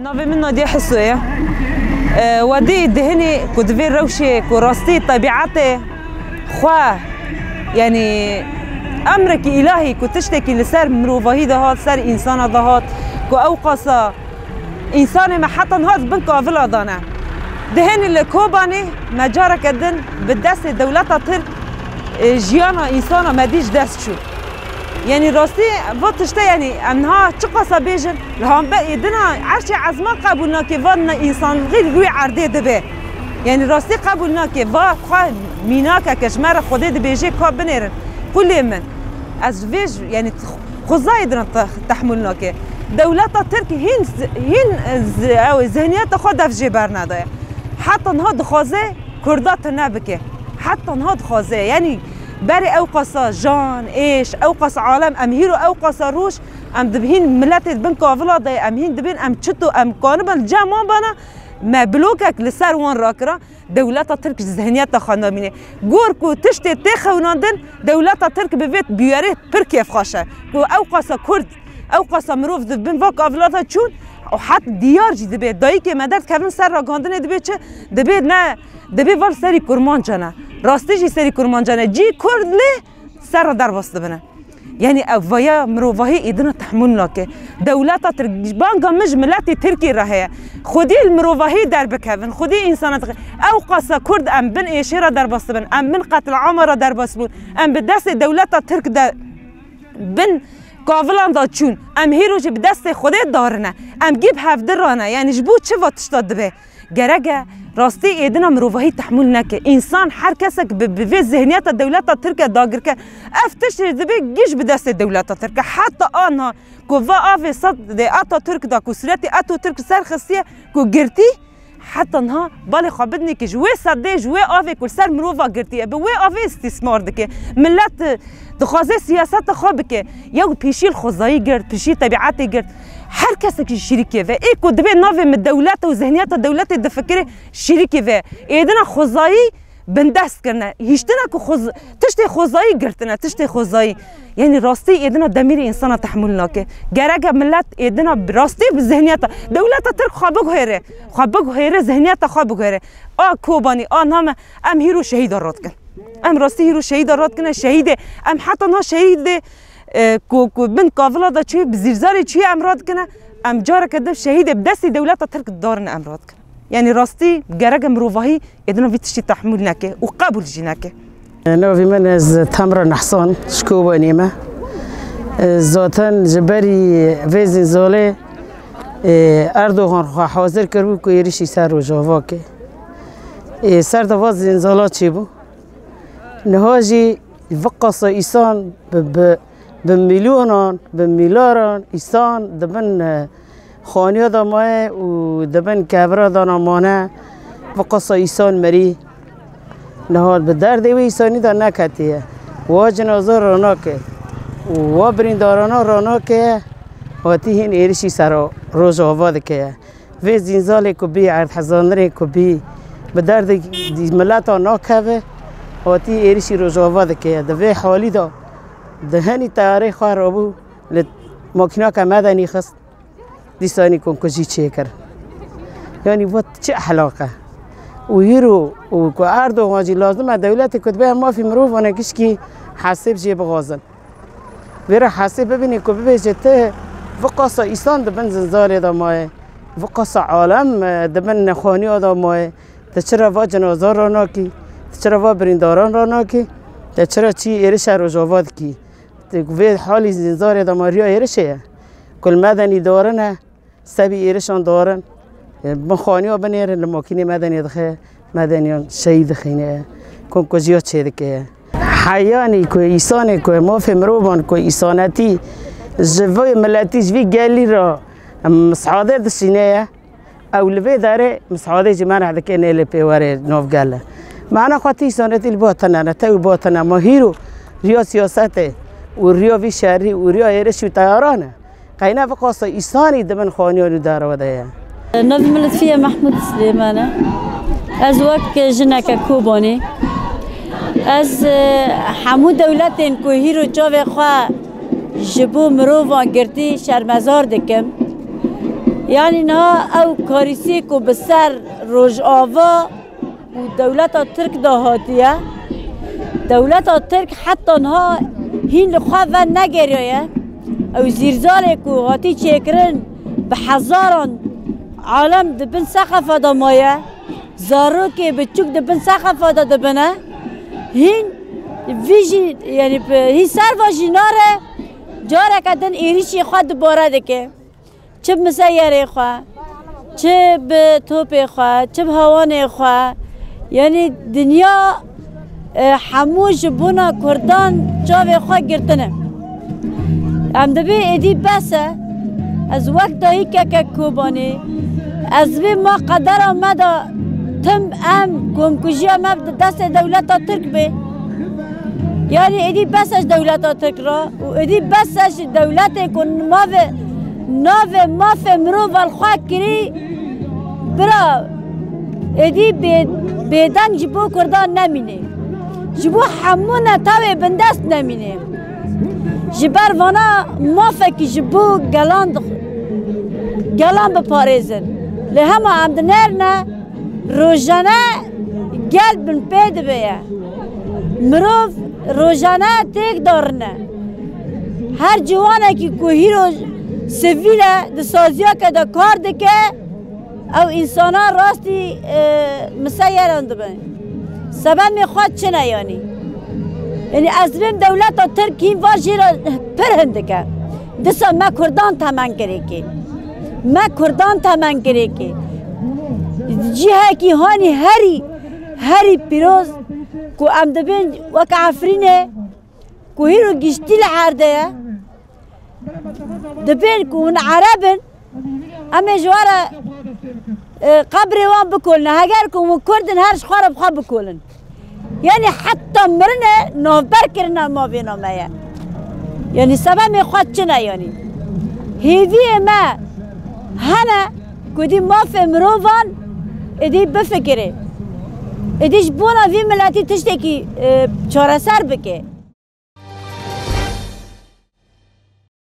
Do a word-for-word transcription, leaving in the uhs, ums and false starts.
Navê min Nadiye Hiso ye. E, we dî dihinî ku di vê rewşê ku rastî tebîetê xwe, yanî emrekî îlahî ku tiştekî li ser mirovahî de hat, ser însana de hat, ku ew qasa însanê me heta niha di bin kavila de ne. Dihinî li Kobanê me careke din bi destê dewleta Tirk, e, jiyana însana me dî ji dest çû. Yanî rastî va tişte, yanî em niha çiqasa bêjin, li hember êdina erşê ezman qebûl nake, va ne însanlixî li rûyê erdê dibe. Yanî rastî qebûl nake, va xwe mînakeke ji me re Xwedê dibêje ka binêrin. Qulê min, ez ji vê ji, yanî xwezayê dina te-, tehmûl nake. Dewleta Tirk hîn z-, hîn z-, ew ê zihniyeta xwe dev jê bernedaye. Heta niha dixwaze Kurda tune bike. Heta niha dixwaze. Yanî berê ew qasa jan, êş, ew qasa alem, em hîro ew qasa roj, em dibihîn miletê di bin kavila de, em hîn dibên em çito, em kanibin li cem wan bana, me blokek li ser wan rakira, dewleta Tirk ji zihniyeta xwe namîne. Gor ku tiştê tê xewnandin, dewleta Tirk bi vê bûyerê pir kêfxweş e. Ku ew qasa Kurd, ew qasa mirov di bin va kavila de çûn, û het diyar jî dibe. Dayikê me derdikevin ser ragandinê dibe çi? Dibe ne, dibe val serî kurmanca ne. Rastî jî serî kurmanca ne. Cî Kurd lê ser re derbas dibine. Yanî ev vaya mirovahî êdina tehmûl nake. Dewleta Tirk, banga min ji miletê Tirkî re heye. Xwedî li mirovahî derbikevin, xwedî însana dixin. Ew qasa Kurd em bin êşê re derbas dibin, em bin qetlîama re derbas bûn, em bi destê dewleta Tirk de bin kavilan de çûn. Em hîro jî bi destê Xwedê darine. Em gî bi hevdi rane. Yanî ji bo çi va tişta dibe? Gerek e rastî êdina mirovahî tehmûl neke. Însan, her kesek bi, bi vê zihniyeta dewleta Tirk e dagirker. Ev tiştê dibe giş bi destê dewleta Tirk e. Heta ana ku va avê sed dê Atatürk da ku sûretê Atatürk ser xistiye ku girtî, heta niha balê xwe bidinê ki ji wê sedê, ji wê avê ku li ser mirova girtiye, bi wê avê îstîsmar dike. Milet, e, dixwaze siyaseta xwe bike. Yew pîşî li xwezayî girt, pîşî tebîetê girt. Her kesekî şirîkê ve. Ê ku dibê navê min dewlet û zihniyeta dewletê difikirê şirîkê ve. Êdina xwezayî bindest kirine. Hiştina ku xwez-, tiştê xwezayî girtine, tiştê xwezayî. Yanî rastî êdina demîrê însana tehmûl nake. Gerek e milet êdina bi rastî bi zihniyeta. Dewleta Tirk xwe biguhêre. Xwe biguhêre, zihniyeta xwe biguhêre. A Kobanî, a name, em hîro şehîda radikin. Em rastî hîro şehîda radikine, şehîdê. Em heta niha şehîdê, e, ku, ku bin kavila de çûyê, bi zîrzarê çûyê em radikine. Em careke din şehîdê bi destî dewleta Tirk didarine em radikine. Yanî rastî gereke mirovahî êdina vî tiştî tehmûl neke û qebûl jî neke. Navê min ez Tamra Nehsan, ji Kobanê me. Zaten ji berî vê zînzalê, e, Erdogan xwe hazir kiribû ku êrişî ser Rojava ke. E, ser de va zînzala çêbû. Niha jî viqasa îsan bi, bi Bi milyonan, bi milaran îsan di bin, e, xaniya de maye û di bin kevira de mane, viqasa îsan mirî. Niha bi derdê wê îsanî de neketiye. Wa cinaza ranake û wa birîndarana ranake, hatî hîn êrişî sera Rojava dike. Vê zînzalê ku bî, erdhezanirê ku bî, bi derdê mileta nakeve, hatî êrişî Rojava dike. Di vê halî de di hinî teyarê xwe rabû, li makîneke medenî xist, dîsanî komkujî çêkir. Yanî vat çi ehlaq e? Û hîro û ku Erdogan jî lazim e dewletê ku dibe mafî mirovan e gişkî hesêb jê bixwazin. Vê re hesê bibînî ku bibêje ti viqasa îsan di bin zinzarê de maye, viqasa alem, e, di bin xaniya de maye, ti çira va cinaza ranakî, ti çira va birîndaran ranakî, ti çira çî êrişa Rojava dikî? Ti vê halî zinzarê de ma riya êrişê ye. Ku li medenî darin e, Sebî êrişan darin, e, bin xaniya binêrin, li makînê medenê dixe, medeniyan şehîd dixîne, komkujiya çêdike. Heyanî ku îsanê ku mafê mirovan ku îsanetî ji vê miletî, ji vî gelî re, em, misade dişîne ye, ew li vê derê misade jî meneh dike nê li pê were navgele. Mana xwe tî îsanetî li ba tine ne, tew ba tine. Ma hîro riya siyasetê û riya vî şerî û riya êrişî û teyaran e. Qeyne viqasa îsanî di bin xaniyan û dara de ye. Navê min Lutfiye Mehmûd Silêman e. Ez wek jineke Kobanê. Ez, e, hemû dewletên ku hîro çavê xwe ji bo mirovan girtî şermezar dikim. Yanî niha ew karîsî ku bi ser Rojava û dewleta Tirk de hatiye, dewleta Tirk heta niha hîn li xwe venegeriyaye. Ew zîrzalê ku hatî çêkirin bi hezaran alem di bin seqefa de maye. Zarokê biçûk di bin seqefa de dibine. Hîn vî jî, yanî bi hîn serva jî nare, careke din êrîşî xwe dubare dike. Çi bi miseyerê xwe, çi bi topê xwe, çi bi hawanê xwe. Yanî dinya, e, hemû ji bona Kurdan çavê xwe girtine. Em dibê êdî bes e. Ez wek dayikeke Kobanê, ez dibê ma qedera me de tim em komkujiya me bi destê dewleta Tirk bê. Yanî êdî bes e ji dewleta Tirk re û êdî bes e ji dewletê ku navê, navê mafê mirovan xwe kirî. Bira, êdî bê-, bêdeng ji bo Kurdan nemîne. Ji bo hemû netewê bindest nemîne. Ji ber vana mafekî ji bo gelan dix-, gelan biparêzin. Lê hema em dinêrine, rojane gel binpê dibe ye. Mirov rojane têk darine. Her ciwanekî ku hîro sivîl e, di saziyeke de kar dike, ew însana rastî, e, miseyeran dibin. Sebemê xwe çi ne yanî? Yanî ez dibêm dewleta Tirk hîn va jê re pir hindik e. Disa me Kurdan temen kirêkê. Me Kurdan temen kirêkê. Cihekî hanî herî, herî pîroz ku em dibên weke Efrînê, ku hîro giştî li erdê ye. Dibên ku hûn Ereb in, em ê ji we re, e, qebrê wan bikolin. Heger ku hûn Kurd in, her ji xwe re bi xwe bikolin. Yanî heta mirinê navber kirina mavêna me ye. Yanî sebemê xwe çi ne yanî? Hêviyê me hene ku dî mafê mirovan êdî bifikirê. Êdî ji bona vî miletî tiştekî, e, çareser bike.